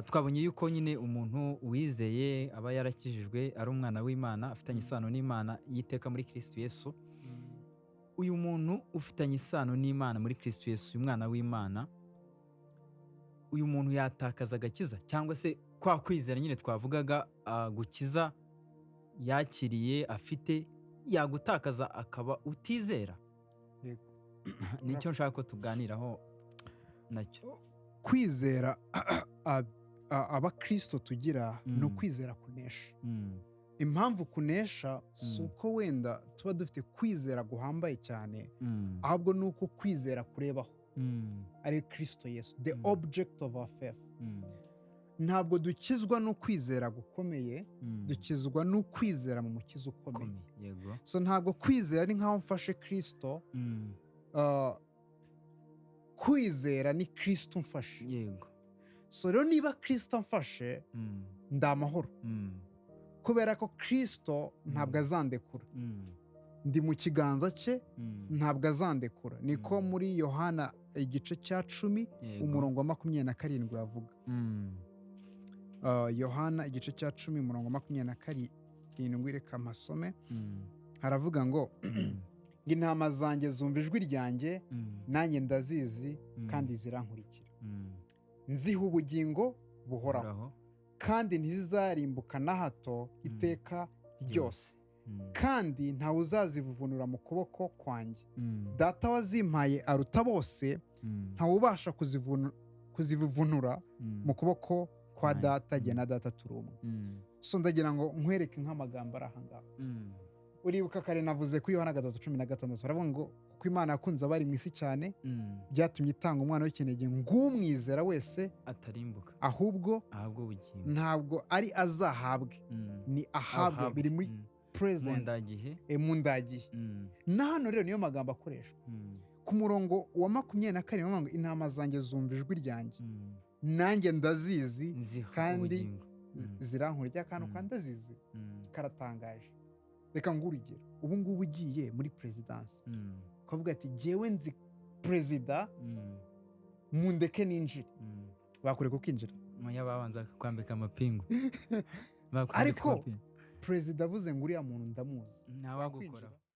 Twabonye yuko nyine umuntu wizeye aba yarakijijwe, ari umwana w'Imana, afitanye isano n'Imana y'iteka muri Kristo Yesu. Uyu muntu ufitanye isano n'Imana muri Kristo Yesu, uyu mwana w'Imana, uyu muntu yatakaza agakiza, cyangwa se kwa kwizera nyine twavugaga, gukiza yakiriye afite, yagutakaza akaba utizera? Yego. Nicyo nshaka ko tuganiraho nacyo. Kwizera abakristo tugira ni ukwizera kunesha. Impamvu kunesha si uko wenda tuba dufite kwizera guhambaye cyane, ahubwo ni uko kwizera kurebaho ari Kristo Yesu, the object of our faith. Ntabwo dukizwa no kwizera gukomeye, dukizwa no kwizera mu mukiza ukomeye. Ukomeye, yego. So ntabwo kwizera ari nkaho mfashe Kristo, kwizera ni Kristo umfashe. So rero niba Kristo amfashe, ndi amahoro, kubera ko Kristo ntabwo azandekura. Ndi mu kiganza cye, ntabwo azandekura. Niko muri Yohana igice cya 10, umurongo wa 27 bavuga. Yohana igice cya 10, umurongo wa 27, reka mpasome. Haravuga ngo intama zanjye zumva ijwi ryanjye, nanjye ndazizi, kandi zirankurikira. Nziha ubugingo buhoraho, Uhoraho. kandi ntizizarimbuka na hato iteka ryose, kandi ntawe uzazivuvunura mu kuboko kwanjye. Data wazimpaye aruta bose, ntawubasha kuzivuvunura mu kuboko kwa Kwanjye. Data. Jye na Data turi umwe. So ndagira ngo nkwereke nk'amagambo ari aha ngaha. Uribuka kare navuze kuri Yohana 3:16, baravuga ngo kuko Imana yakunze abari mu isi cyane, byatumye itanga umwana w'ikinege ng'umwizera wese atarimbuka, ahubwo ahabwe ubugingo. Ntabwo ari azahabwe, ni ahabwe. Ahabwe. Biri muri present. Mu ndagihe. Mu ndagihe. Na hano rero niyo magambo akoreshwa. Ku murongo wa 27 bavuga ngo intama zanjye zumva ijwi ryanjye, nanjye ndazizi, nziha kandi ubugingo. Zirankurikira. Akantu ka ndazizi karatangaje. Reka nguhe urugero. Ubu ngubu ugiye muri perezidansi, ukavuga ati: "Jyewe nzi perezida, mundeke ninjire," bakureka ukinjira? Oya, babanza kwambika amapingu. Bakwambika Ariko amapingu. perezida avuze ngo uriya muntu ndamuzi, Ntawagukoraho. wakwinjira?